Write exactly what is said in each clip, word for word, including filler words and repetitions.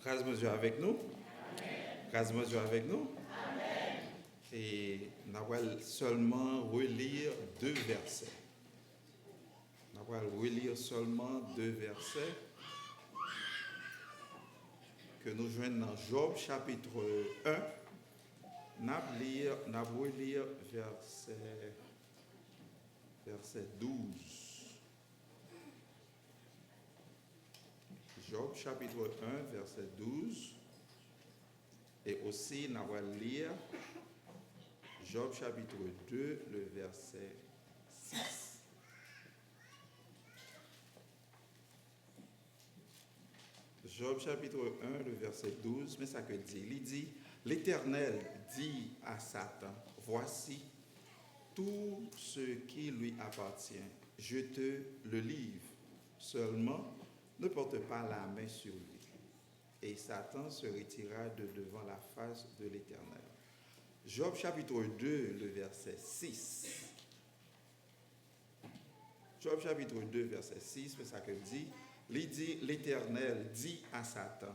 Gras Bondye avèk nou. Gras Bondye avèk nou. E n ap pral sèlman reli de vèsè. N ap pral reli sèlman de vèsè ke nou jwenn nan Jòb chapit en. N ap li, n ap reli vèsè, vèsè douz. Jòb chapit en, vèsè douz. E osi, n ap pral li Jòb chapit de, le vèsè sis. Jòb chapit en, le vèsè douz, men sa ke di. Li di, L'Éternel dit à Satan, Voici tout ce qui lui appartient, je te le livre. Seulement, ne porte pas la main sur lui. Et Satan se retira de devant la face de l'Éternel. Jòb chapit de, le vèsè sis. Jòb chapit de, vèsè sis, men sa ke l di. Li di, L'Éternel dit à Satan,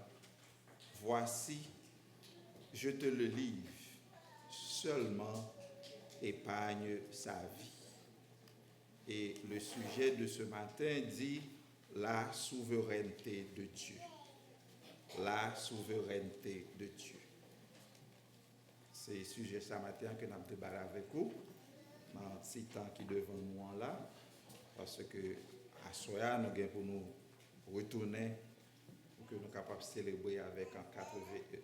Voici, je te le livre, seulement épargne sa vie. Et le sujet de ce matin dit la souveraineté de Dieu. La souveraineté de Dieu. Se sijè sa maten an ke n ap debate avèk ou nan ti tan ki devan nou an la, paske aswè a nou gen pou nou retounen pou ke nou kapab selebre avèk an katrevennde.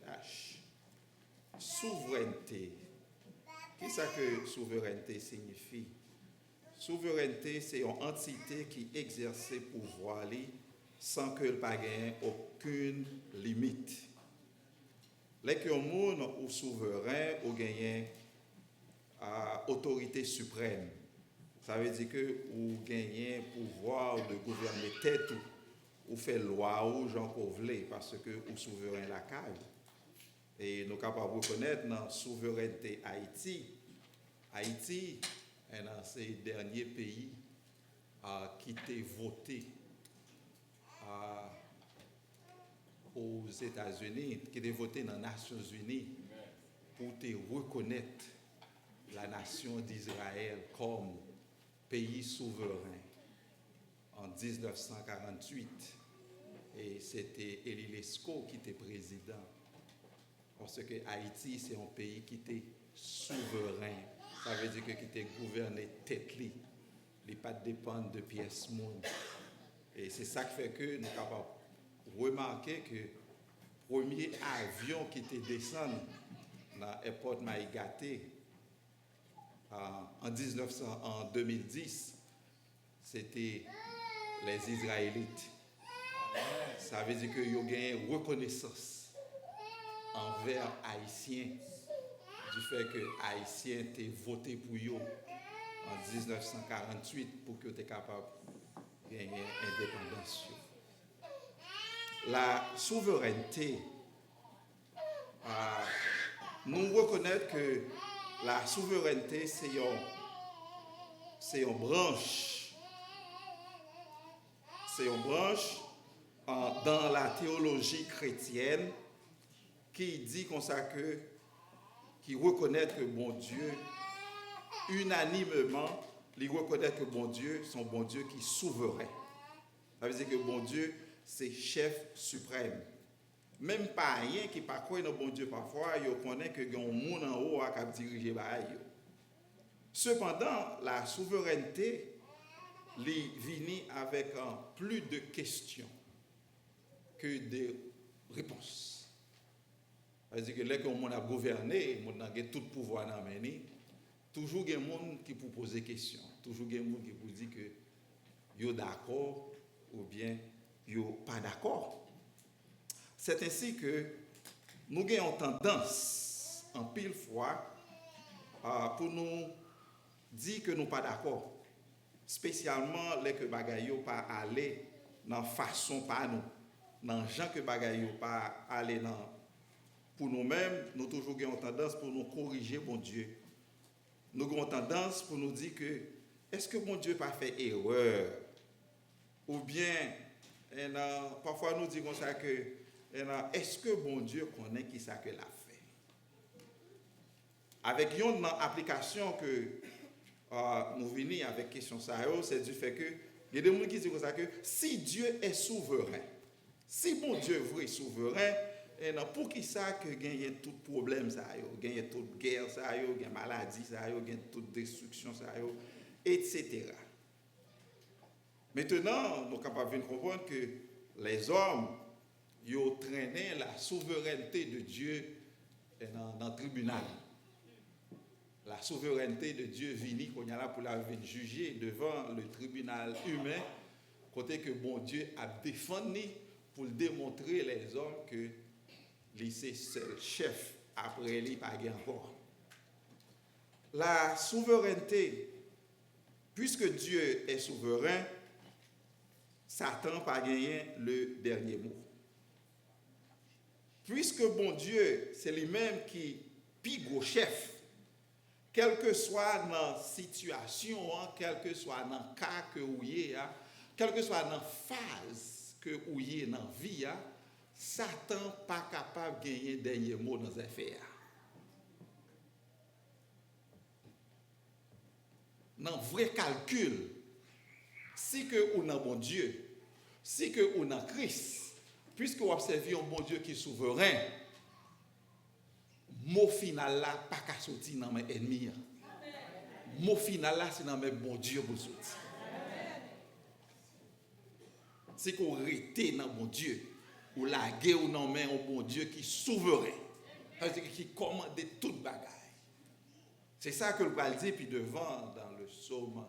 Souvrènte. Kisa ke souverènte siyifi? Souverènte se yon antite ki egzèse pouvwa li san ke l pa genyen okenn limit. Lè ke yon moun ou souveren, ou genyen, a, otorite siprèm. Sa vle di ke ou genyen pouvwa de gouvène tèt ou, ou fè lwa ou jan ke w vle, paske ou souveren lakay ou. E nou kapab rekonèt nan souverènte Ayiti, Ayiti, en, se dènye peyi, a, ki te vote, a, Ozetazini, ki te vote nan Nasyonzini pou te rekonèt la nation d'Israël kòm peyi souveren an diznèf san karanntuit. E se te Élie Lescot ki te prezidan. Paske Ayiti se yon peyi ki te souveren. Sa vle di ke ki te gouvène tèt li. Li pa t depann de pyès moun. E se sa k fè ke nou kapab remake ke premye avyon ki te desann nan èpòt Mayi Gate, a, an diznèf san, an de mil dis, se te les Israélites. Sa vle di ke yo genyen rekonesans anvè Ayisyen, di fè ke Ayisyen te vote pou yo an diznèf san karanntuit pou ke yo te kapab genyen endepandans yo. La souverènte, a, nou rekonèt ke la souverènte se yon, se yon branch, se yon branch, a, dans la théologie chrétienne ki di konsa ke, ki rekonèt ke Bondye, inanimman, li rekonèt ke Bondye se yon Bondye ki souveren. Sa vle di ke Bondye se chèf siprèm. Menm payen ki pa kwè nan Bondye, pafwa, yo konnen ke gen yon moun anwo a k ap dirije bagay yo. Sepandan, la souverènte, li vini avèk, euh, plis de kesyon ke de repons. Sa vle di ke lè ke yon moun ap gouvène, moun nan gen tout pouvwa nan men li, toujou gen moun ki pou poze kesyon, toujou gen moun ki pou di ke yo dakò oubyen yo pa dakò. Sèt ensi ke nou gen yon tandans, anpil fwa, a, pou nou di ke nou pa dakò, espesyalman lè ke bagay yo pa ale nan fason pa nou, nan jan ke bagay yo pa ale nan, pou nou menm, nou toujou gen yon tandans pou nou korije Bondye. Nou gen yon tandans pou nou di ke, èske Bondye pa fè erè? Oubyen, en, nan, pafwa nou di konsa ke, Èske Bondye konnen ki sa ke l ap fè? Avèk yonn nan aplikasyon ke, a, nou vini avèk kesyon sa yo, se di fè ke gen de moun ki di konsa ke si Dieu est souverain, si Bondye vre souveren, e nan poukisa ke genyen tout pwoblèm sa yo, genyen tout gè sa yo, gen maladi sa yo, gen tout destriksyon sa yo, etsetera. Mentenan, nou kapab vin konprann ke lèzòm yo trennen la souveraineté de Dieu nan, nan tribinal. La souveraineté de Dieu vini kounye a la pou l al vin jije devan le tribinal imen, kote ke Bondye ap defann li pou l demontre lèzòm ke li se sèl chèf, apre li pa gen ankò. La souveraineté, puisque Dieu est souverain, Satan pa genyen le dènye mo. Puiske Bondye se li menm ki pi gwo chèf, kèlkeswa nan sitiyasyon an, kèlkeswa nan ka ke ou ye a, kèlkeswa nan faz ke ou ye nan vi a, Satan pa kapab genyen dènye mo nan zafè a. Nan vrè kalkil, si ke ou nan Bondye, si ke ou nan Kris, piske w ap sèvi yon Bondye ki souveren, mo final la pa ka soti nan men ènmi an. Mo final la se nan men Bondye pou l soti. Si ke w rete nan Bondye, ou lage w nan men yon Bondye ki souveren, sa vle di ki kòmande tout bagay. Se sa ke l pral di pi devan dans le psaume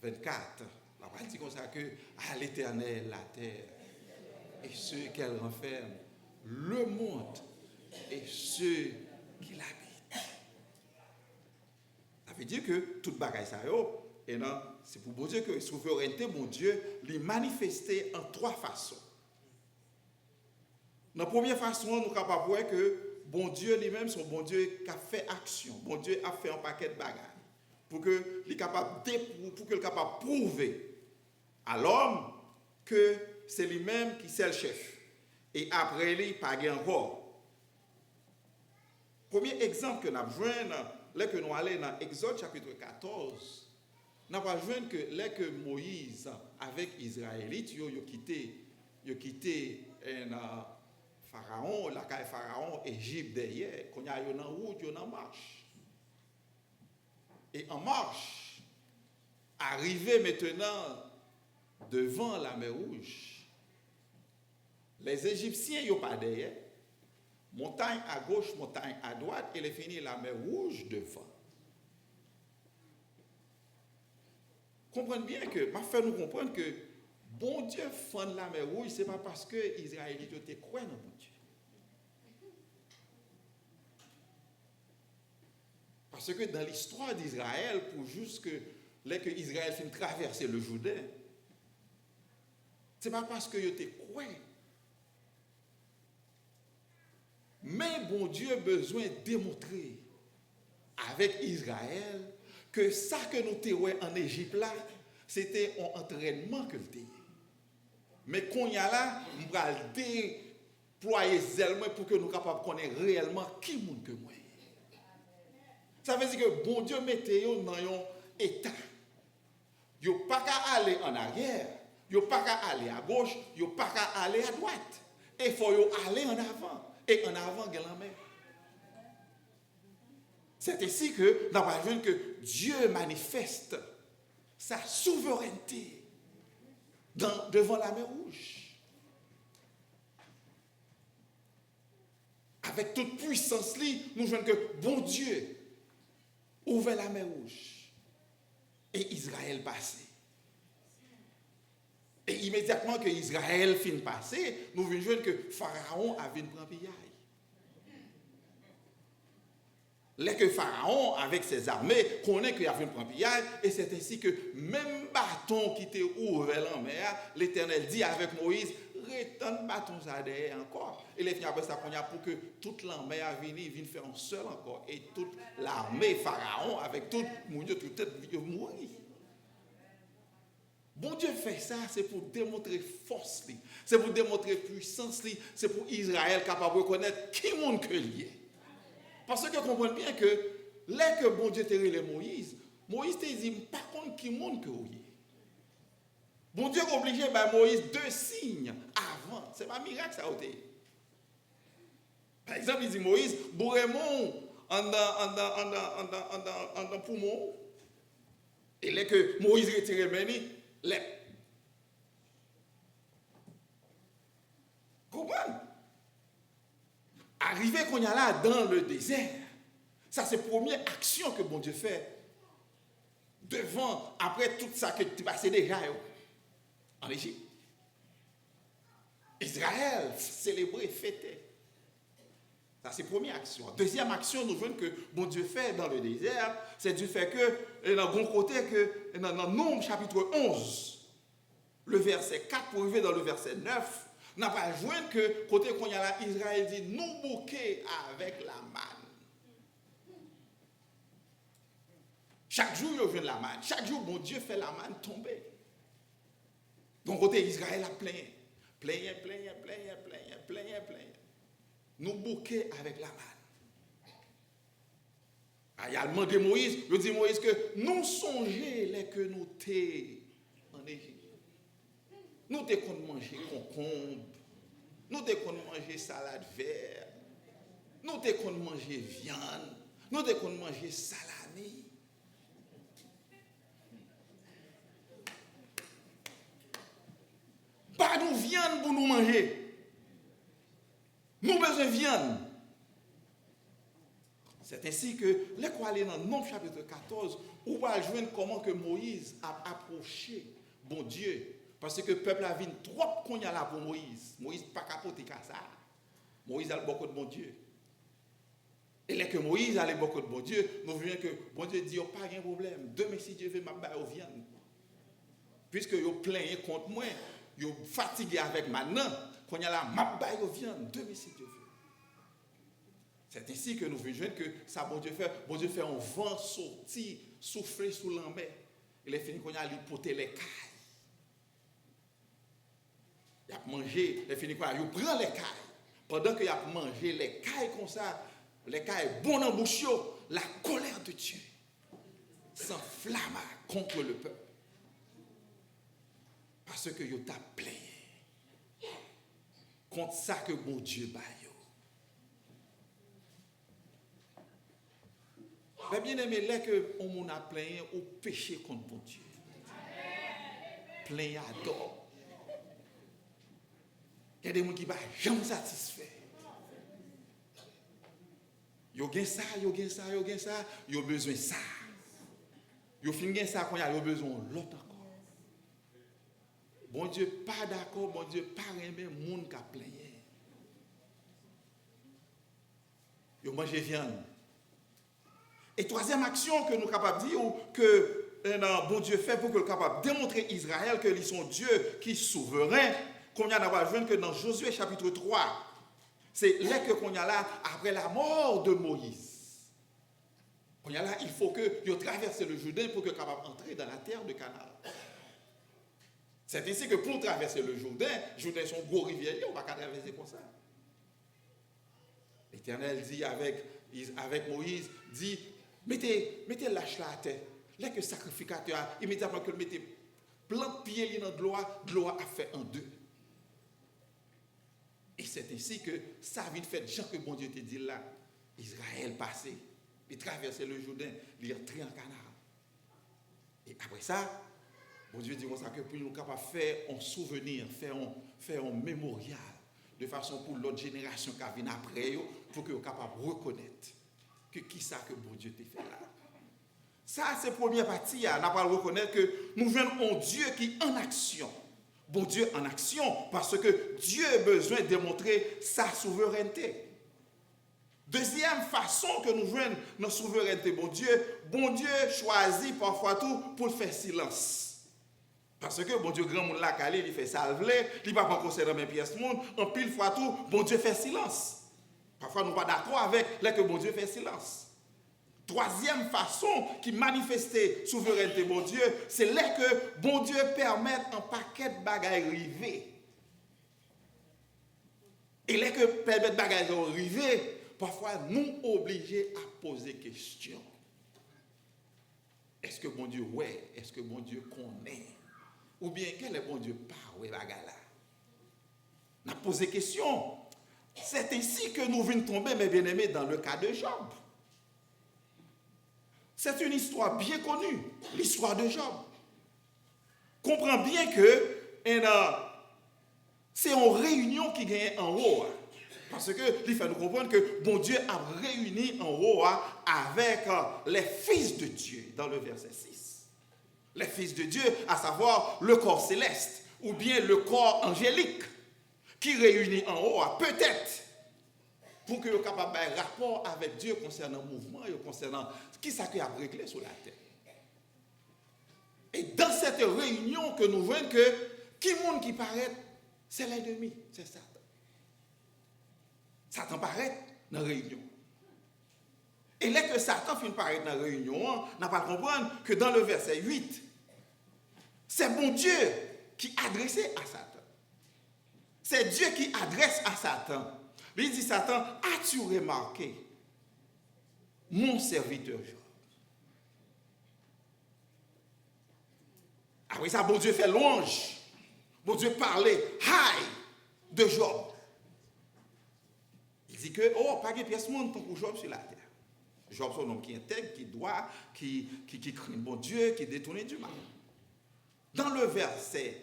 vingt-quatre. L pral di konsa ke, à l'Éternel la terre et ce qu'elle renferme, le monde et ceux qui l'habitent. Sa vle di ke tout bagay sa yo, e nan, se pou Bondye ke souverènte Bondye, li manifeste an twa fason. Nan premye fason an, nou kapab wè ke Bondye li menm se yon Bondye k ap fè aksyon. Bondye ap fè yon pakèt bagay pou ke li kapab depou-, pou ke l kapab pwouve a lòm ke se li menm ki sèl chèf. E apre li, pa gen ankò. Premye egzanp ke n ap jwenn, lè ke nou ale nan Egzòd chapit katòz, n ap al jwenn ke lè ke Moyiz avèk Izrayelit yo, yo kite, yo kite, en, Farawon, lakay Farawon, Ejip dèyè, kounye a yo nan wout, yo nan mach. E an mach, arive mentenan devan Lamè Wouj, Lèzejipsyen yo pa dèyè, montay agoch, montay adwat, e lè fini Lamè Wouj devan. Konprann byen ke, m ap fè nou konprann ke Bondye fann Lamè Wouj, se pa paske Izrayelit yo te kwè nan Bondye. Paske dans l'histoire d'Israël, pou jis ke lè ke Izrayèl fin travèse le Jouden, se pa paske yo te kwè. Men Bondye bezwen demontre avèk Izrayèl ke sa ke nou te wè ann Ejip la, se te yon antrènman ke l te ye. Men kounye a la, m pral deplwaye zèl mwen pou ke nou kapab konnen reyèlman ki moun ke mwen ye. Sa vle di ke Bondye mete yo nan yon eta. Yo pa ka ale annaryè, yo pa ka ale agoch, yo pa ka ale adwat. E fò yo ale ann avan. E ann avan gen lanmè. C'est ainsi que n ap jwenn ke Dye manifeste sa souverènte dan, devan Lamè Wouj. Avèk tout pwisans li, nou jwenn ke Bondye ouvè Lamè Wouj e Izrayèl pase. E imedyatman ke Izrayèl fin pase, nou vin jwenn ke Farawon a vin pran piyay. Lè ke Farawon avèk sèzame konnen ke y ap vin pran piyay, e c'est ainsi que menm baton ki te ouvè lanmè a, Letènèl di avèk Moyiz, retann baton sa dèyè ankò. E lè fini apre sa, kounye a, pou ke tout lanmè a vini, vin fè yon sèl ankò, e tout lame Farawon avèk tout moun yo, tout tèt yo mouri. Bondye fè sa, se pou demontre fòs li, se pou demontre pwisans li, se pou Izrayèl kapab rekonèt ki moun ke l ye. Paske konprann byen ke lè ke Bondye te rele Moyiz, Moyiz te di, "M pa konn ki moun ke w ye." Bondye oblije bay Moyiz de siy avan. Se pa mirak sa yo te ye. Pa egzanp, li di Moyiz, "Boure men w anndan, anndan, anndan, anndan, anndan, anndan poumon w." E lè ke Moyiz retire men li, lèp. Konprann? Arive kounye a la, dans le désert, sa se premye aksyon ke Bondye fè devan, apre tout sa ke te pase deja yo an Ejip. Izrayèl selebre, fete. Sa se premye aksyon. Dezyèm aksyon nou jwenn ke Bondye fè dans le désert, se di fè ke, e nan gon kote ke, e nan, nan Nonb chapit onz, le vèsè kat pou rive dans le vèsè nèf, n ap al jwenn ke kote kounye a la Izrayèl di, "Nou bouke avèk lamàn." Chak jou yo jwenn lamàn, chak jou Bondye fè lamàn tonbe. Gon kote Izrayèl ap plenyen, plenyen, plenyen, plenyen, plenyen, plenyen, plenyen. "Nou bouke avèk lamàn." A, y al mande Moyiz, yo di Moyiz ke, "Nou sonje lè ke nou te an Ejip. Nou te konn manje konkonb, nou te konn manje salad vè, nou te konn manje vyann, nou te konn manje salami. Ba nou vyann pou nou manje. Nou bezwen vyann." Sèt ensi ke, lè ke w ale nan Nonb chapit katòz, ou pral jwenn kòman ke Moyiz ap apwoche Bondye, paske pèp la vin twòp kounye a la pou Moyiz. Moyiz pa ka pote ka sa a. Moyiz al bò kot Bondye. E lè ke Moyiz ale bò kot Bondye, nou jwenn ke Bondye di yo, "Pa gen pwoblèm, demen, si Dye vle, m ap ba yo vyann. Piske yo plenyen kont mwen, yo fatige avèk màn nan, kounye a la, m ap ba yo vyann, demen, si Dye vle." Sèt ensi ke nou vin jwenn ke sa Bondye fè, Bondye fè yon van soti, soufle sou lanmè. E lè fini kounye a, li pote lèkay. Y ap manje, lè fini kounye a, yo pran lèkay. Pandan ke y ap manje lèkay konsa, lèkay bon nan bouch yo, la colère de Dieu s'enflamma contre le peuple. Paske yo t ap plenyen kont sa ke Bondye ba yo. Men byeneme, lè ke yon moun ap plenyen, ou peche kont Bondye. Plenyen atò. Gen de moun ki pa janm satisfè. Yo gen sa, yo gen sa, yo gen sa, yo bezwen sa. Yo fin gen sa, kounye a, yo bezwen yon lòt ankò. Bondye pa dakò, Bondye pa renmen moun k ap plenyen. Yo manje vyann. E twazyèm aksyon ke nou kapab di w ke, eh, nan Bondye fè pou ke l kapab demontre Izrayèl ke li se yon Dye ki souveren, kounye a n a pral jwenn ke nan Jozye chapit twa, se lè ke kounye a la, apre la mort de Moïse, kounye a la, il faut que yo travèse le Jourdain pou ke kapab antre dans la terre de Canaan. C'est ainsi que pou w travèse le Jourdain, Jourdain se yon gwo rivyè, ou pa ka travèse konsa. Letènèl di avèk, avèk Moyiz, di, mete, mete lach la atè. Lè ke sakrifikatè a, imedyatman ke l mete plant pye li nan dlo a, dlo a ap fè an de. E c'est ainsi que sa vin fèt jan ke Bondye te di l la. Izrayèl pase, li travèse le Jourdain, li antre an Kanaan. E apre sa, Bondye di konsa ke pou nou kapab fè yon souveni, fè yon, fè yon memoryal, de fason pou lòt jenerasyon k ap vin apre yo, pou ke yo kapab rekonèt ke kisa ke Bondye te fè la. Sa se premye pati a, n ap al rekonèt ke nou jwenn yon Dye ki an aksyon. Bondye an aksyon, paske Dye bezwen demontre sa souverènte. Dezyèm fason ke nou jwenn nan souverènte Bondye, Bondye chwazi pafwa tou pou l fè silans. Paske Bondye granmoun lakay li, li fè sa l vle, li pa pran konsèy nan men pyès moun, anpil fwa tou, Bondye fè silans. Pafwa nou pa dakò avèk lè ke Bondye fè silans. Twazyèm fason ki manifeste souverènte Bondye, se lè ke Bondye pèmèt yon pakèt bagay rive. E lè ke pèmèt bagay sa yo rive, pafwa nou oblije ap poze kesyon. Èske Bondye wè? Èske Bondye konnen? Oubyen genlè Bondye pa wè bagay la? N ap poze kesyon. C'est ainsi que nous vin tonbe, mes bien-aimés, dans le cas de Job. C'est une histoire bien connue, l'histoire de Job. Konprann byen ke, en, se yon reyinyon ki genyen anwo a. Paske li fè nou konprann ke Bondye ap reyini anwo a avec, euh, les fils de Dieu dans le verset six. Les fils de Dieu, à savoir le corps céleste ou bien le corps angélique, ki reyini anwo a, petèt pou ke yo kapab bay rapò avèk Dye konsènan mouvman yo, konsènan kisa ke y ap regle sou latè. E dans cette réunion ke nou jwenn ke ki moun ki parèt, se lènmi, se Satan. Satan parèt nan reyinyon. E lè ke Satan fin parèt nan reyinyon an, n ap al konprann ke dans le verset huit, c'est Bondye ki adrese a Satan. C'est Dieu qui adresse à Satan. Li di Satan, as-tu remarqué mon serviteur Job? Apre sa, Bondye fè lwanj. Bondye pale high de Job. Li di ke, oh, pa gen pyès moun tankou Job sou latè. Job se yon nonm ki entèg, ki dwa, ki, ki, ki krenn Bondye, ki detounen di mal. Dans le verset,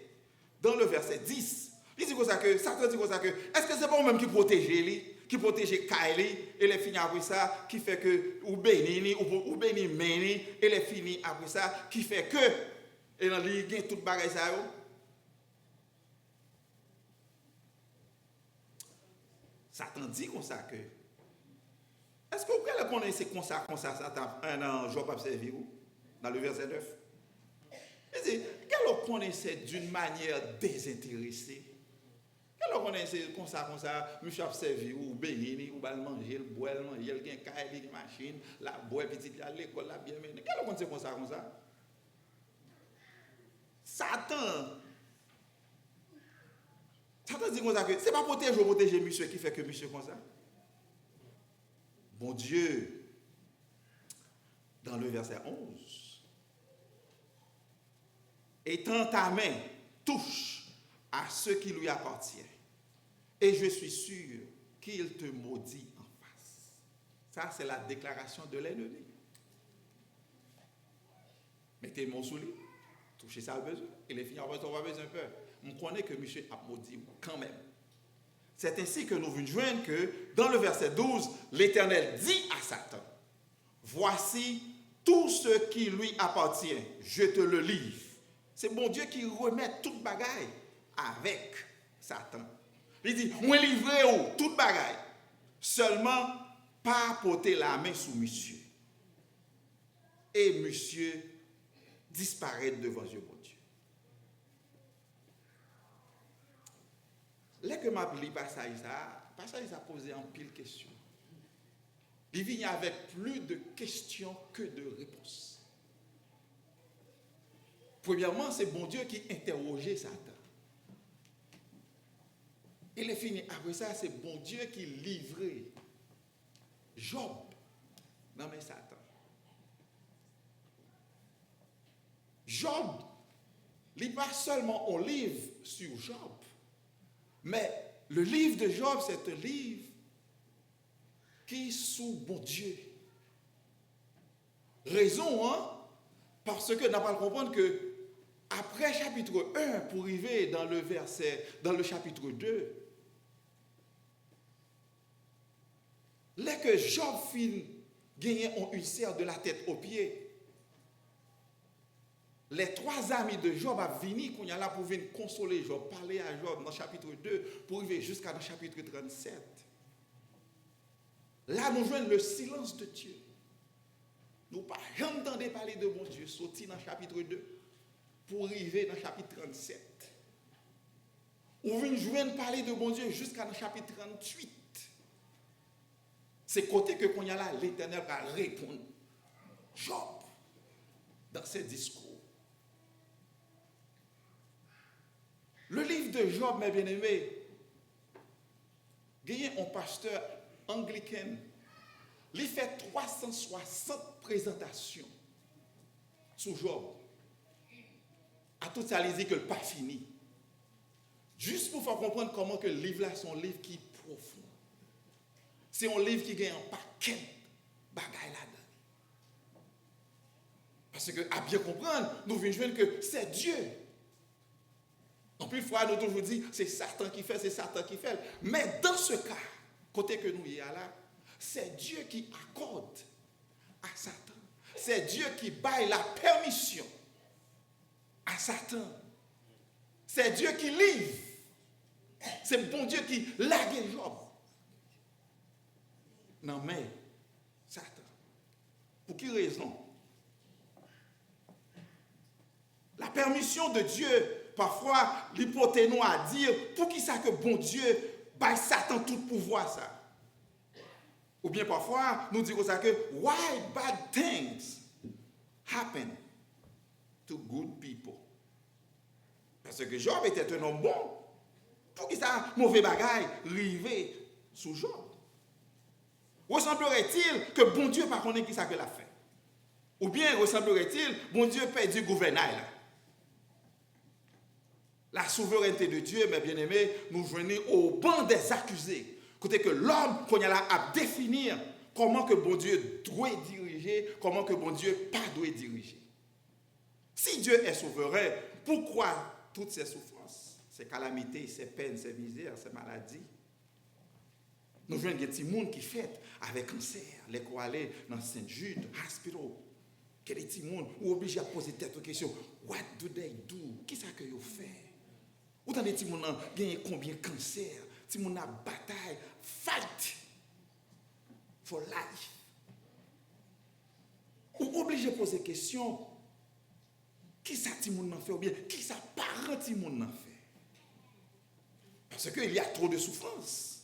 dans le verset dix, li di konsa ke, Satan di konsa ke, èske se pa ou menm ki pwoteje li, ki pwoteje kay li, e lè fini apre sa, ki fè ke ou beni li, ou, ou beni men li, e lè fini apre sa, ki fè ke, e nan li gen tout bagay sa yo? Satan di konsa ke, èske ou genlè konnen se konsa, konsa Satan, eh, nan Jòb ap sèvi ou? Dans le verset neuf. Li di, genlè ou konnen se d'une manière désintéressée. Genlè ou konnen se konsa, konsa, misye ap sèvi ou, ou beni li, ou ba l manje, l bwè, l manje, l gen kay, li gen machin, l ap bwè, pitit li al lekòl, l ap byen mennen. Genlè ou konn se konsa, konsa. Satan Satan di konsa ke se pa pwoteje w pwoteje misye ki fè ke misye konsa. Bondye, dans le verset onze, étends ta main, touche à ce qui lui appartient, et je suis sûr qu'il te maudit en face. Ça, c'est la déclaration de l'ennemi. Mete men w sou li, touche sa l bezwen, e lè fini apre sa, ou pa bezwen pè. M konnen ke misye ap modi w kanmenm. C'est ainsi que nou vin jwenn ke, dans le verset douze, Letènèl di a Satan, voici tout ce qui lui appartient, je te le livre. Se Bondye ki remèt tout bagay avèk Satan. Li di, mwen livre w tout bagay, sèlman pa pote lamen sou misye. E misye disparèt devan zye Bondye. Lè ke m ap li pasaj sa a, pasaj sa a poze anpil kesyon. Li vini avèk plis de kesyon ke de repons. Premyèman, se Bondye ki entèwoje Satan. E lè fini, apre sa, se Bondye ki livre Jòb nan men Satan. Jòb, li pa sèlman yon liv sou Jòb, men le livre de Job, c'est un livre ki sou Bondye. Rezon an, paske n ap al konprann ke apre chapitre un pou rive dans le verset, dans le chapitre deux, lè ke Jòb fin genyen yon ulcère de la tête aux pieds, les trois amis de Job ap vini kounye a la pou vin konsole Jòb, pale a Jòb nan chapitre deux pou rive jiska nan chapitre trannsept. La nou jwenn le silence de Dieu. Nou pa janm tande pale de Bondye soti nan chapitre deux pou rive nan chapitre trannsept. Ou vin jwenn pale de Bondye jiska nan chapitre tranntuit. Se kote ke kounye a la Letènèl pral reponn. Job dans ses discours. Le livre de Job, mes bien-aimés, genyen yon pastè angliken, li fè twa san swasant prezantasyon sou Job. A tout sa, li di ke l pa fini. Jis pou fè w konprann kòman ke liv la se yon liv ki pwofon. Se yon liv ki gen yon pakèt bagay ladan li. Paske, a byen konprann, nou vin jwenn ke se Dye. Anpil fwa, nou toujou di, se Satan ki fè, se Satan ki fè l. Men dans ce cas, kote ke nou ye a la, se Dye ki akòde a Satan. Se Dye ki bay la pèmisyon a Satan. Se Dye ki liv. Se Bondye ki lage Job nan men Satan. Pou ki rezon? La permission de Dieu, pafwa, li pote nou a di, poukisa ke Bondye bay Satan tout pouvwa sa? Oubyen pafwa, nou di konsa ke, why bad things happen to good people? Parce que Job était un homme bon. Poukisa move bagay rive sou Job? Ressemblerait-il que Bondye pa konnen kisa ke l ap fè? Oubyen ressemblerait-il Bondye pèdi gouvènay la? La souveraineté de Dieu, mes bien-aimés, nou jwenn li au banc des accusés. Kote ke lòm, kounye a la, ap defini kòman ke Bondye dwe dirije, kòman ke Bondye pa dwe dirije. Si Dieu est souverain, pourquoi toutes ces souffrances, ces calamités, ces peines, ces misères, ces maladies? Nou jwenn gen timoun ki fèt avèk kansè, lè ke w ale nan Saint Jude Hospital. Gen de timoun, ou oblije ap poze tèt ou kesyon, what do they do? Kisa ke yo fè? Ou tande timoun nan genyen konbyen kansè? Timoun nan ap batay, fight for life. Ou oblije poze kesyon, kisa timoun nan fè oubyen kisa paran timoun nan fè? Parce que il y a trop de souffrance.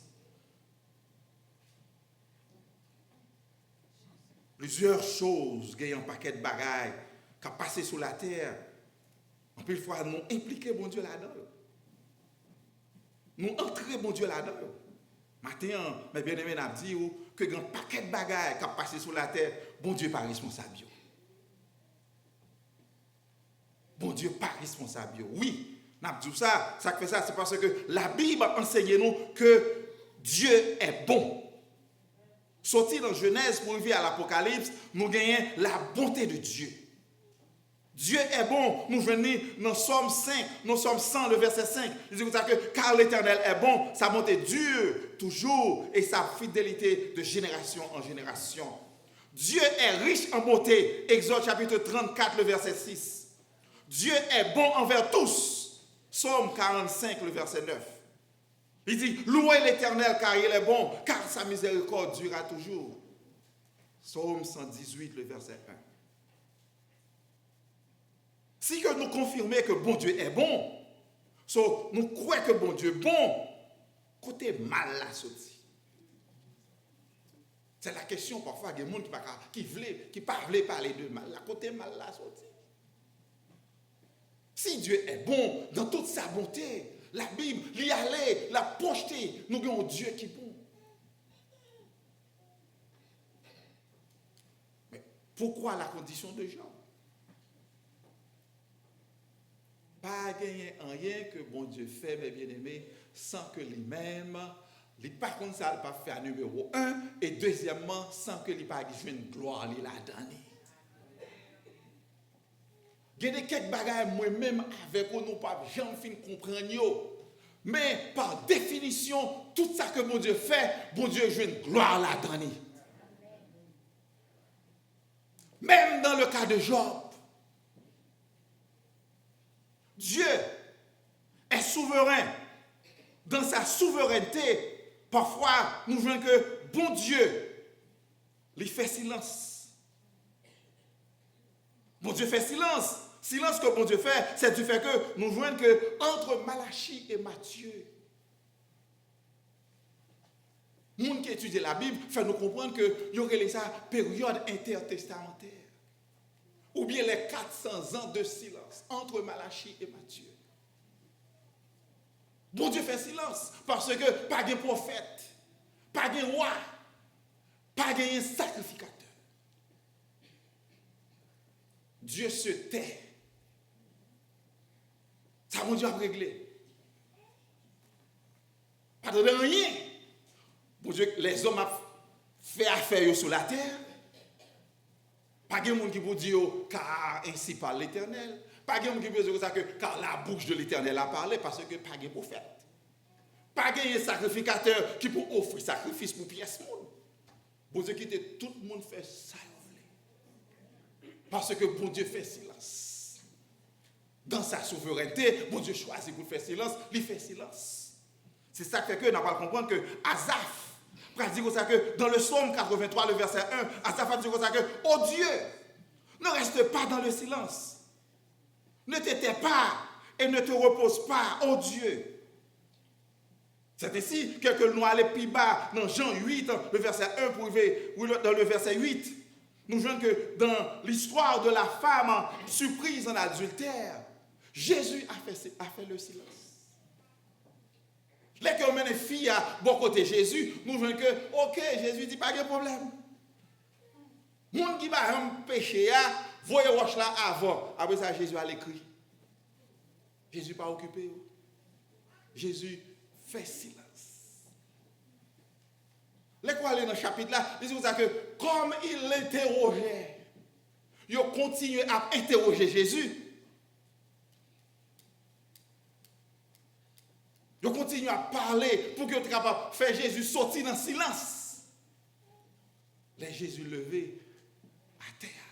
Plusieurs choses, gen yon pakèt bagay k ap pase sou latè. Anpil fwa, nou enplike Bondye ladan yo. Nou antre Bondye ladan yo. Maten an, mes bien-aimés, n ap di w ke gen pakèt bagay k ap pase sou latè, Bondye pa responsab yo. Bondye pa responsab yo. Wi, n ap di w sa. Sa k fè sa, se paske Labib ansenye nou ke Dieu est bon. Soti nan Jenèz pou rive a Lapokalips, nou genyen la bonté de Dieu. Dieu est bon, nou jwenn li nan Sòm senk, nan Sòm san, le verset cinq. Li di konsa ke, car l'Éternel est bon, sa bonté dure toujours, et sa fidélité de génération en génération. Dieu est riche en bonté, Exode chapitre trente-quatre, le verset six. Dieu est bon envers tous, Psaume quarante-cinq, le verset neuf. Li di, louez l'Éternel, car il est bon, car sa miséricorde durera toujours. Psaume cent dix-huit, le verset un. Si ke nou konfime ke Bondye est bon, so nou kwè ke Bondye bon, kote mal la soti? C'est la question, pafwa, gen moun ki pa ka, ki vle, ki pa vle pale de mal la. Kote mal la soti? Si Dieu est bon, dans toute sa bonté, Labib, li ale, l ap pwojte, nou gen yon Dye ki bon. Men, pourquoi la condition de Job? Pa genyen anyen ke Bondye fè, mes bien-aimés, san ke li menm, li pa konn sa l p ap fè a nimewo en, e dezyèmman, san ke li pa jwenn glwa li ladan li. Gen de kèk bagay mwen menm avèk ou, nou p ap janm fin konprann yo. Men, pa definisyon, tout sa ke Bondye fè, Bondye jwenn glwa ladan li. Même dans le cas de Job, Dieu est souverain. Dans sa souveraineté, pafwa, nou jwenn ke Bondye, li fè silans. Bondye fè silans. Silans ke Bondye fè, se di fè ke nou jwenn ke entre Malachie et Matthieu, moun ki etidye Labib fè nou konprann ke yo rele sa peryòd entètestamantè. Oubyen les quatre cents ans de silence entre Malachie et Matthieu. Bondye fè silans, paske pa gen pwofèt, pa gen wa, pa genyen sakrifikatè. Dieu se tait. Sa Bondye ap regle. Pa tande anyen. Bondye, lèzòm ap fè afè yo sou latè. Pa gen moun ki pou di yo, car ainsi parle l'Éternel. Pa gen moun ki pou di yo konsa ke, car la bouche de l'Éternel a parlé, paske pa gen pwofèt. Pa genyen sakrifikatè ki pou ofri sakrifis pou pyès moun. Bondye kite tout moun fè sa yo vle. Paske Bondye fè silans. Dans sa souveraineté, Bondye chwazi pou l fè silans, li fè silans. Se sa k fè ke n a pral konprann ke Azaf pral di konsa ke, dans le psaume quatre-vingt-trois, le verset un, Azaf ap di konsa ke, ô Dieu, ne reste pas dans le silence. Ne te tais pas et ne te repose pas, ô Dieu. C'est ainsi, kèlke nou ale pi ba nan Jan uit, le verset un pou rive, wi, le, dans le verset huit, nou jwenn ke dans l'histoire de la femme surprise en adultère, Jésus a fait, a fait le silence. Lè ke yo mennen fi a bò kote Jezi, nou jwenn ke, oke, Jezi di, pa gen pwoblèm. Moun ki pa janm peche a, voye wòch la avan. Apre sa, Jezi al ekri. Jezi pa okipe yo. Jezi fè silans. Lè ke w ale nan chapit la, li di konsa ke, comme ils l'interrogeaient, yo kontinye ap entèwoje Jezi. Yo kontinye ap pale pou ke yo te kapab fè Jezi soti nan silans. Lè Jezi leve atè a,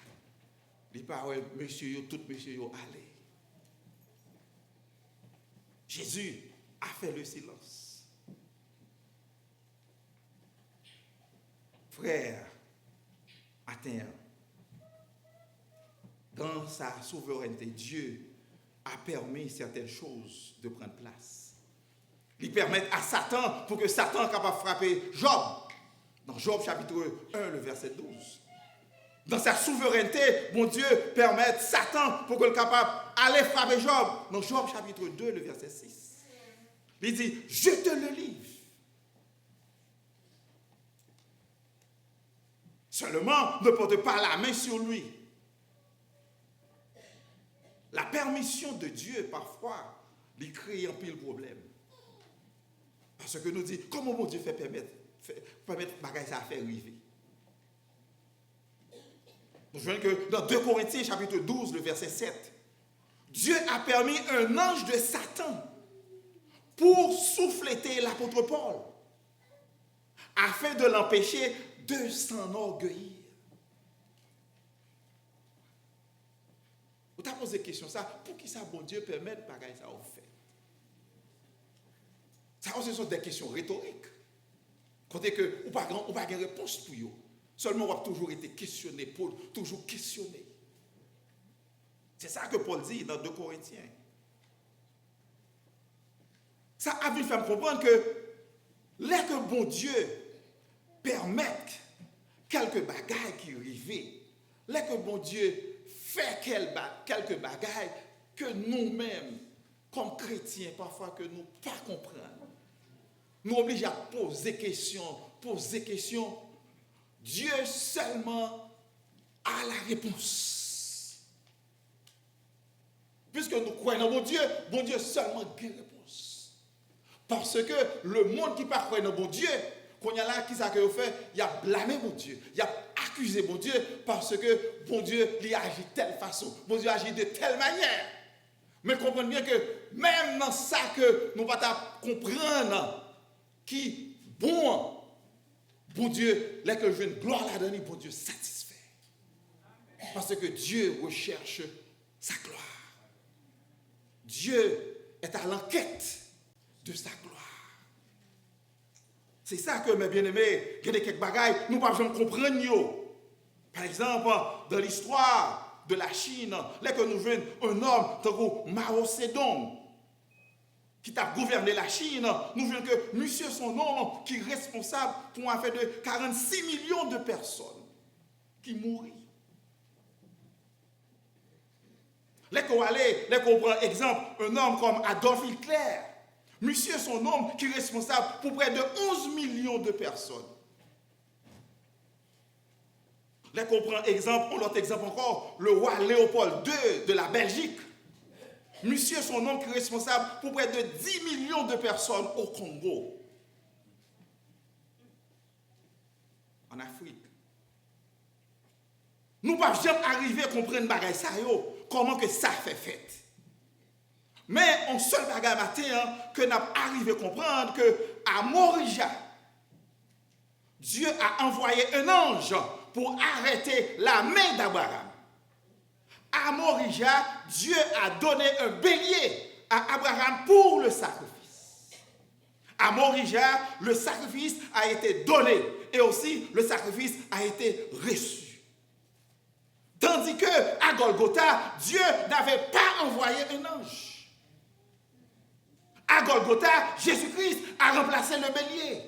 li pa wè mesye yo, tout mesye yo ale. Jezi a fè le silans. Frè, maten an, dans sa souveraineté, Dieu a permis certaines choses de prendre place. Li pèmèt a Satan pou ke Satan kapab frape Jòb. Dans Job chapitre un, le verset douze. Dans sa souveraineté, Bondye pèmèt Satan pou ke l kapab ale frape Jòb. Dans Job chapitre deux, le verset six. Li di, je te le livre. Seulement, ne porte pas la main sur lui. La permission de Dieu, parfois, li kreye anpil pwoblèm. Paske nou di, kòman Bondye fè pèmèt, fè, pèmèt bagay sa a fè rive? Nou jwenn ke dans deux Corinthiens chapitre douze, le verset sept, Dieu a permis un ange de Satan pour souffleter l'apôtre Paul, afin de l'empêcher de s'enorgueillir. Ou ta poze kesyon sa, poukisa Bondye pèmèt bagay sa yo fèt? Sa yo se sont des questions rhétoriques. Kote ke ou pa gen, ou pa gen repons pou yo. Sèlman w ap toujou rete kesyone, Pòl toujou kesyone. Se sa ke Pòl di nan de Korentyen. Sa ap vin fè m konprann ke lè ke Bondye pèmèt kèlke bagay ki rive, lè ke Bondye fè kèl ba-, kèlke bagay ke nou menm, kòm kretyen, pafwa ke nou pa konprann, nou oblije ap poze kesyon, poze kesyon. Dye sèlman a la repons. Piske nou kwè nan Bondye, Bondye sèlman gen repons. Paske lemonn ki pa kwè nan Bondye, kounye a la, kisa ke yo fè? Y ap blame Bondye, y ap akize Bondye, paske Bondye, li aji tèl fason, Bondye aji de tèl manyè. Men konprann byen ke menm nan sa ke nou pa ta konprann ki bon an, Bondye, lè ke l jwenn glwa ladan li, Bondye satisfè. Paske Dieu recherche sa gloire. Dieu est à l'enquête de sa gloire. Se sa ke, mes bien-aimés, gen de kèk bagay nou p ap janm konprann yo. Pa egzanp, dans l'histoire de la Chine, lè ke nou jwenn yon nonm tankou Mao Zedong, ki t ap gouvène Lachin, nou jwenn ke misye se yon nonm ki responsab pou yon afè de quarante-six millions de personnes ki mouri. Lè ke w ale, lè ke w pran egzanp, yon nonm kòm Adolf Hitler, misye se yon nonm ki responsab pou près de onze millions de personnes. Lè ke w pran egzanp, yon lòt egzanp ankò, le roi Léopold deux de la Belgique. Misye se yon nonm ki responsab pou près de dix millions de personnes au Congo. An Afrik. Nou p ap janm arive konprann bagay sa yo, kòman ke sa fè fèt. Men, yon sèl bagay maten an ke n ap arive konprann ke à Morija, Dieu a envoyé un ange pour arrêter la main d'Abraham. À Morija, Dieu a donné un bélier à Abraham pour le sacrifice. À Morija, le sacrifice a été donné et aussi le sacrifice a été reçu. Tandis que à Golgotha, Dieu n'avait pas envoyé un ange. À Golgotha, Jésus-Christ a remplacé le bélier.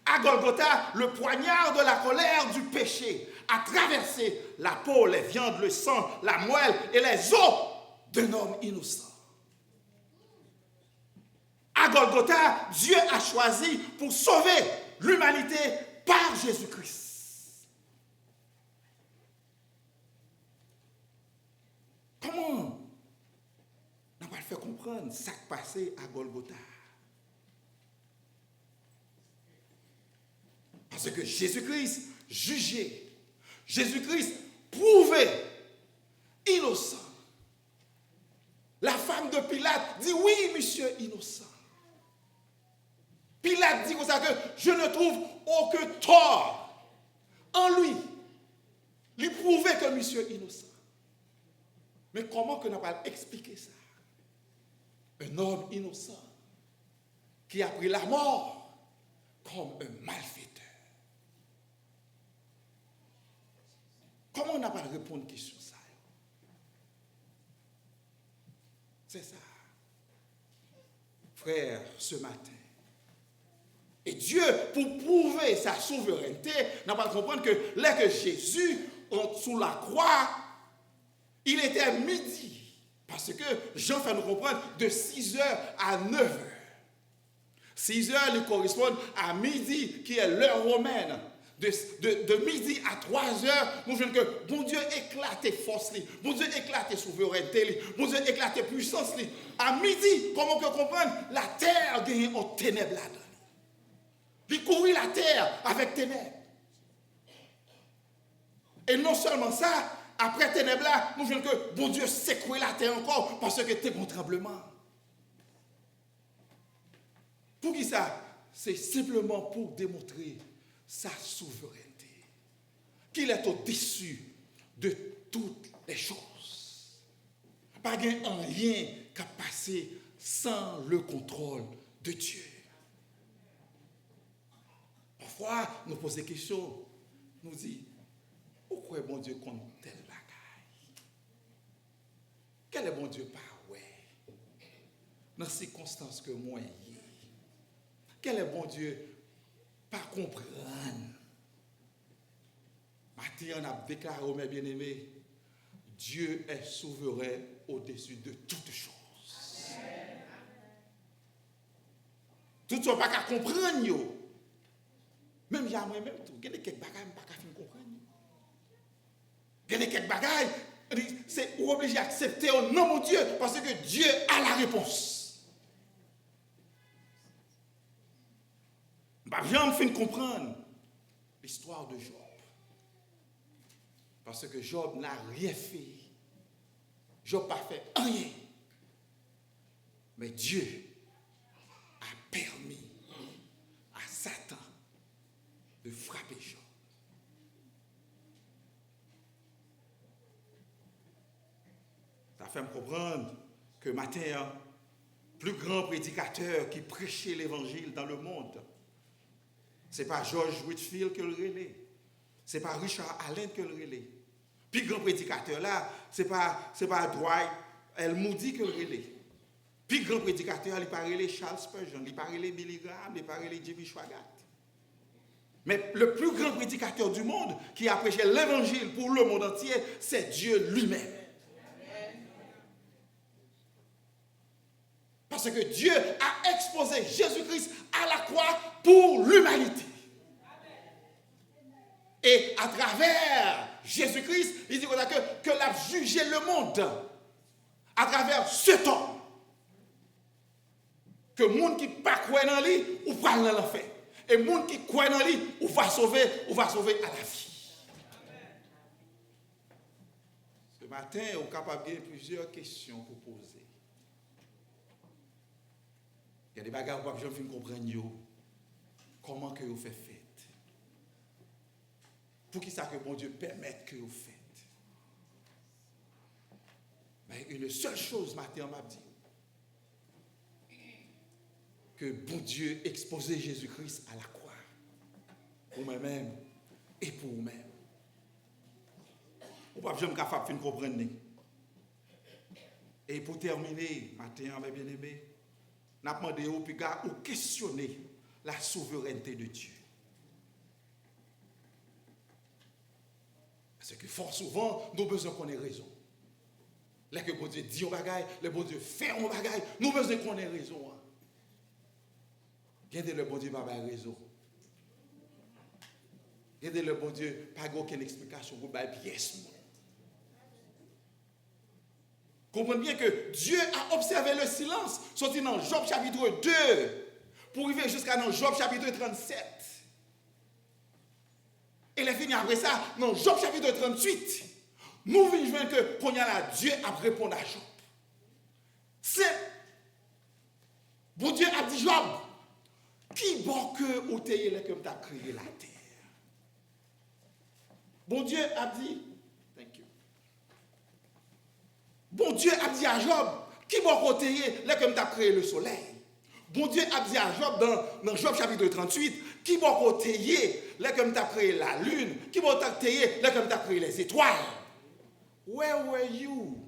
À Golgotha, le poignard de la colère du péché a traversé la peau, les viandes, le sang, la moelle et les os d'un homme innocent. À Golgotha, Dieu a choisi pour sauver l'humanité par Jésus-Christ. Kòman n ap al fè konprann sa k pase a Gòlgota? Paske Jezi Kris jije, Jezi Kris pwouve inosan. La femme de Pilate dit, oui, misye inosan. Pilat di konsa ke, je ne trouve aucun tort en lui. Li pwouve ke misye inosan. Men kòman ke n ap al eksplike sa? Un homme innocent qui a pris la mort comme un malfaiteur. Kòman n ap al reponn kesyon sa yo? Se sa. Frè, ce matin, e Dye, pou pwouve sa souverènte, n ap al konprann ke lè ke Jezi, euh, sou lakwa, il était midi, paske Jan fè nou konprann de six heures à neuf heures. Six heures, li koresponn a midi, qui est l'heure romaine. De, de, de midi à trois heures, nou jwenn ke Bondye eklate fòs li, Bondye eklate souverènte li, Bondye eklate pwisans li. A midi, kòman ke konprann? Latè genyen yon tenèb ladan li. Li kouvri latè avèk tenèb. E non sèlman sa, apre tenèb la, nou jwenn ke Bondye sekwe latè ankò, paske te gon tranbleman. Poukisa? Se senpleman pou demontre sa souverènte, qu'il est au-dessus de toutes les choses. Pa gen anyen k ap pase sans le contrôle de Dieu. Pafwa, nou poze kesyon, nou di, ou kwè Bondye konn tèl bagay? Kèlè Bondye pa wè nan sikonstans ke mwen ye? Kèlè Bondye pa konprann? Maten an, n ap deklare w, mes bien-aimés, Dieu est souverain au-dessus de toutes choses. Tout sa w pa ka konprann yo. Menm jan mwen menm tou, gen de kèk bagay m pa ka fin konprann yo. Gen de kèk bagay, li, se ou oblije aksepte yo nan Bondye, paske Dieu a la réponse. M p ap janm fin konprann l'histoire de Job. Paske Job n'a rien fait. Job pa fè anyen. Mais Dieu a permis à Satan de frapper Job. Sa fè m konprann ke maten an, pli gran predikatè ki preche levanjil dans le monde, se pa George Whitefield ke l rele, se pa Richard Allen ke l rele. Pi gran predikatè la, se pa, se pa Dwight L. Moody ke l rele. Pi gran predikatè a, li pa rele Charles Spurgeon, li pa rele Billy Graham, li pa rele Jimmy Swaggart. Mais le plus grand prédicateur du monde qui a prêché l'évangile pour le monde entier, c'est Dieu lui-même. que Dieu a exposé Jésus-Christ à la croix pour l'humanité. Et à travers Jésus-Christ, li di konsa ke, ke l ap jije lemonn atravè se tòm. Ke moun ki pa kwè nan li, ou pral nan lanfè. E moun ki kwè nan li, ou va sove, ou va sove a la vi. Se maten, ou kapab gen plizyè kesyon pou poze. Gen de bagay ou p ap janm fin konprann yo. Kòman ke yo fè fèt? Poukisa ke Bondye pèmèt ke yo fèt? Men une seule chose maten an m ap di w, ke Bondye ekspoze Jezi Kris a la kwa pou mwen menm e pou ou menm. Ou p ap janm kapab fin konprann li. E pou tèmine maten an, mes bien-aimés, n ap mande w piga ou kesyone la souveraineté de Dieu. Paske fò souvan, nou bezwen konnen rezon. Lè ke Bondye di yon bagay, lè Bondye fè yon bagay, nou bezwen konnen rezon an. Gen de lè Bondye pa bay rezon. Gen de lè Bondye pa gen okenn eksplikasyon pou bay pyès moun. Konprann byen ke Dieu a observé le silence, soti nan Jòb chapitre de pou rive jiska nan Jòb chapitre trannsèt. E lè fini apre sa, nan Jòb chapitre trannsèt, nou vin jwenn ke kounye a la, Dieu ap reponn a Jòb. Se Bondye ap di Jòb, ki bò ke ou te ye lè ke m t ap kreye latè? Bondye ap di, thank you. Bondye ap di a Jòb, ki bò ke w te ye lè ke m t ap kreye le solèy? Bondye ap di a Jòb nan, nan Jòb chapitre trannsèt, ki bò ke w te ye lè ke m t ap kreye lalin? Ki bò ke w te ye lè ke m t ap kreye lèzetwal? Where were you?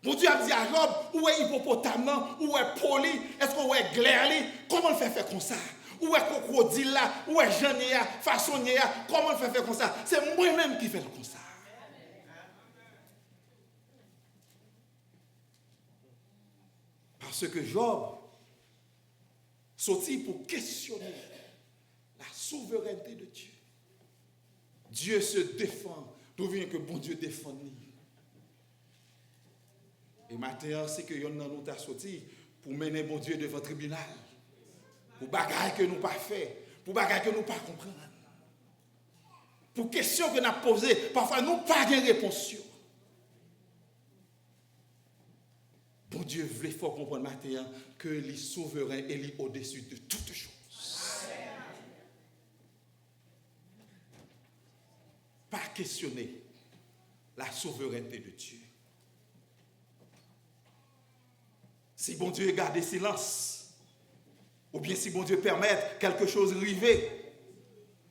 Bondye ap di a Jòb, ou wè ipopotam nan, ou wè po li, èske w wè glè li? Kòman l fè fè konsa? Ou wè kwokodil la, ou wè jan l ye a, fason l ye a, kòman l fè fè konsa? Se mwen menm ki fè l konsa. Paske Jòb soti pou kesyone la souveraineté de Dieu. Dieu se défend. Nou vin ke Bondye defann li. E maten an, si ke yonn nan nou ta soti pou mennen Bondye devan tribinal, pou bagay ke nou pa fè, pou bagay ke nou pa konprann, pou kesyon ke n ap poze, pafwa nou pa gen repons yo. Bondye vle fè w konprann maten an ke li souveren e li odesi de tout choz. Pa kesyone la souveraineté de Dieu. Si Bondye gade silans, oubyen si Bondye pèmèt kèlke choz rive,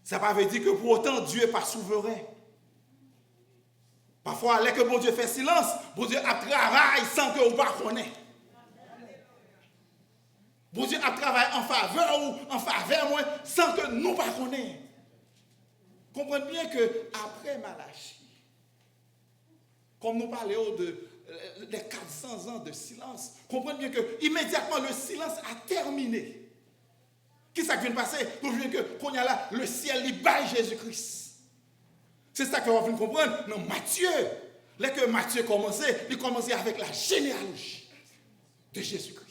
sa pa vle di ke pou otan Dye pa souveren. Pafwa, lè ke Bondye fè silans, Bondye ap travay san ke ou pa konnen. Bondye ap travay an favè ou, an favè mwen, san ke nou pa konnen. Konprann byen ke apre Malachi, kòm nou pale w de, euh, les quatre cents ans de silence, konprann byen ke imedyatman le silence a terminé. Kisa k vin pase? Nou vin ke kounye a la, le syèl li bay Jezi Kris. Se sa ke w ap vin konprann nan Matye. Lè ke Matye kòmanse, li kòmanse avèk la généalogie de Jésus-Christ.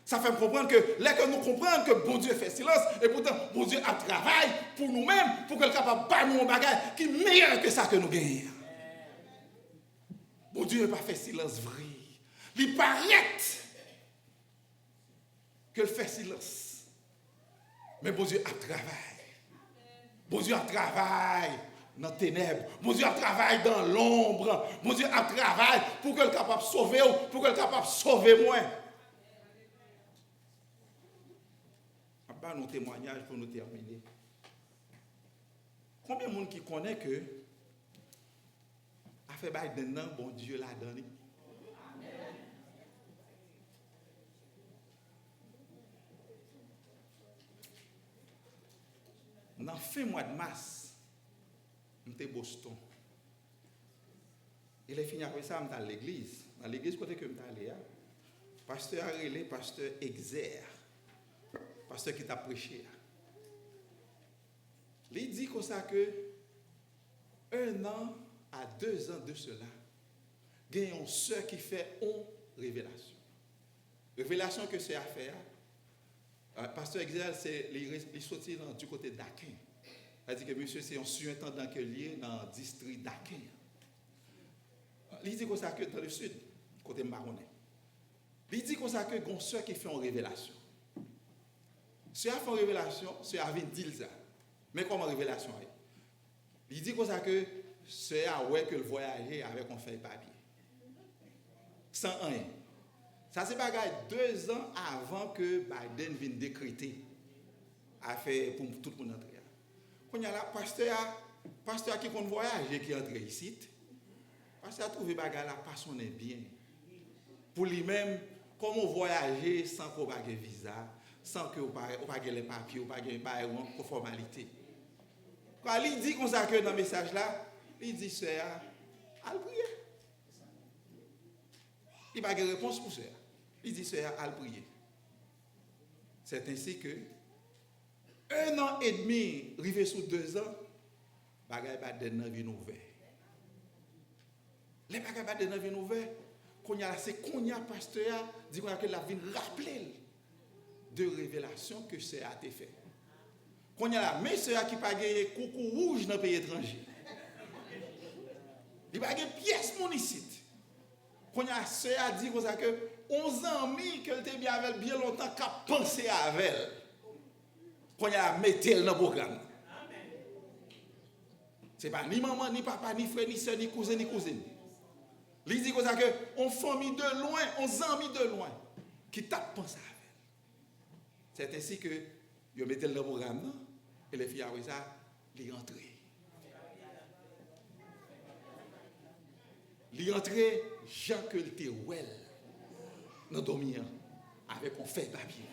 Sa fè m konprann ke lè ke nou konprann ke Bondye fè silans, e poutan Bondye ap travay pou nou menm, pou ke l kapab ba nou yon bagay ki meyè ke sa ke nou genyen an. Bondye pa fè silans vre. Li parèt ke l fè silans. Men Bondye ap travay. Bondye ap travay nan tenèb. Bondye ap travay dans l'ombre. Bondye ap travay pou ke l kapab sove w, pou ke l kapab sove mwen. M ap ba nou temwayaj pou nou tèmine. Konbyen moun ki konnen ke afè Biden nan, Bondye ladan li? Nan fen mwa d mas, m te Boston. E lè fini apre sa, m t al legliz. Nan legliz kote ke m t ale a, pastè a rele pastè Exer, pastè ki t ap preche a. Li di konsa ke un an à deux ans de cela, gen yon sè ki fè yon revelasyon. Revelasyon ke sè a fè a, euh, pastè Exer, se, li, re- li soti nan, di kote Daken. Sa di ke misye se yon sirentandan ke l ye nan distri Daken. Li di konsa ke dans le sud, kote m pa konnen. Li di konsa ke gon sè ki fè yon revelasyon. Sè a fè yon revelasyon, sè a vin di l sa. Men kòman revelasyon an ye? Li di konsa ke sè a wè ke l vwayaje avèk yon fèy papye. San anyen. Sa se bagay dezan avan ke Biden vin dekrete afè pou tout moun antre a. Kounye a la, pastè a, pastè a ki konn vwayaje ki antre isit, pastè a twouve bagay la pa sonnen byen. Pou li menm, kòman w vwayaje san ke w pa gen viza, san ke w pa, w pa gen lè papye, w pa gen bagay, yon fòmalite. Kwa li di konsa ke nan mesaj la, li di sè a, al priye. Li pa gen repons pou sè a. Li di sè a, al priye. C'est ainsi que un an et demi rive sou dezan, bagay Biden nan vin ouvè. Lè bagay Biden nan vin ouvè, kounye a la, se kounye a pastè a di kounye a ke l ap vin raple l de revelasyon ke sè a te fè. Kounye a la, men sè a ki pa genyen koukou wouj nan peyi etranje. Li pa gen pyès moun isit. Kounye a, sè a di konsa ke yon zanmi ke l te byen avè l byen lontan k ap panse avè l. Kounye a, mete l nan pwogram nan. Se pa ni manman, ni papa, ni frè, ni sè, ni kouzen, ni kouzin. Li di konsa ke yon fanmi de lwen, yon zanmi de lwen, ki t ap panse avè l. C'est ainsi que yo mete l nan pwogram nan, e lè fini apre sa, li antre. Li antre jan ke l te wè l nan dòmi an, avèk yon fèy papye.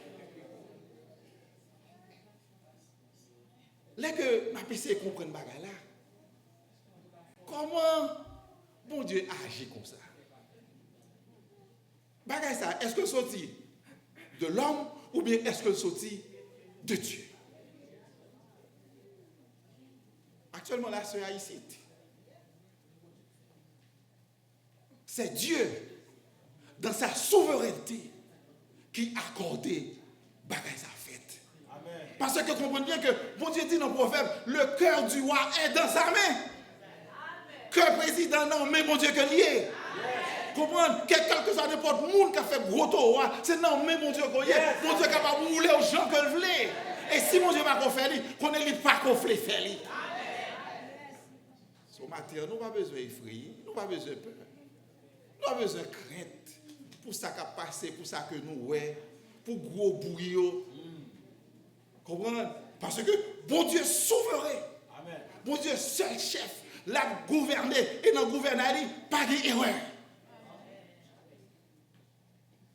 Lè ke m ap eseye konprann bagay la, kòman Bondye aji konsa? Bagay sa, èske l soti de lòm oubyen èske l soti de Dye? Aktyèlman, la, sè a isit. C'est Dieu, dans sa souveraineté, qui accorde bagay sa fèt. Paske konprann byen ke Bondye di nan Pwovèb, le cœur du roi est dans sa main. Kè prezidan nan men Bondye ke l ye. Konprann, kè kèlkeswa nenpòt moun k ap fè gwo towo a, se nan men Bondye ke w ye. Bondye kapab woule w jan ke l vle. E si Bondye pa ko fè li, konnen li pa ko vle fè li. So maten an, nou pa bezwen efreye, nou pa bezwen pè. Nou pa bezwen krent pou sa k ap pase, pou sa ke nou wè, pou gwo bri yo. Konprann? Paske Bondye souveren. Bondye sèl chèf. L ap gouvène e nan gouvènay li, pa gen erè.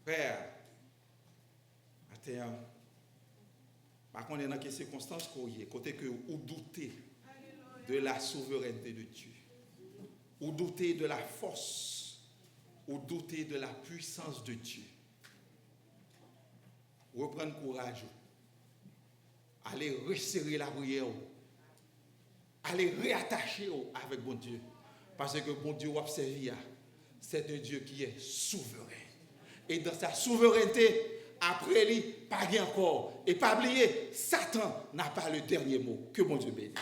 Frè, maten an, pa konnen nan ki sikonstans ke w ye, kote ke ou doute de la souveraineté de Dieu, ou doute de la force, ou doute de la puissance de Dieu. Reprann kouraj ou. Ale resere lapriyè w. Ale reatache w avèk Bondye. Paske Bondye w ap sèvi a, c'est un Dieu qui est souverain. Et dans sa souveraineté, apre li, pa gen ankò. E pa bliye, Satan n'a pas le dernier mot. Que Bondye beni.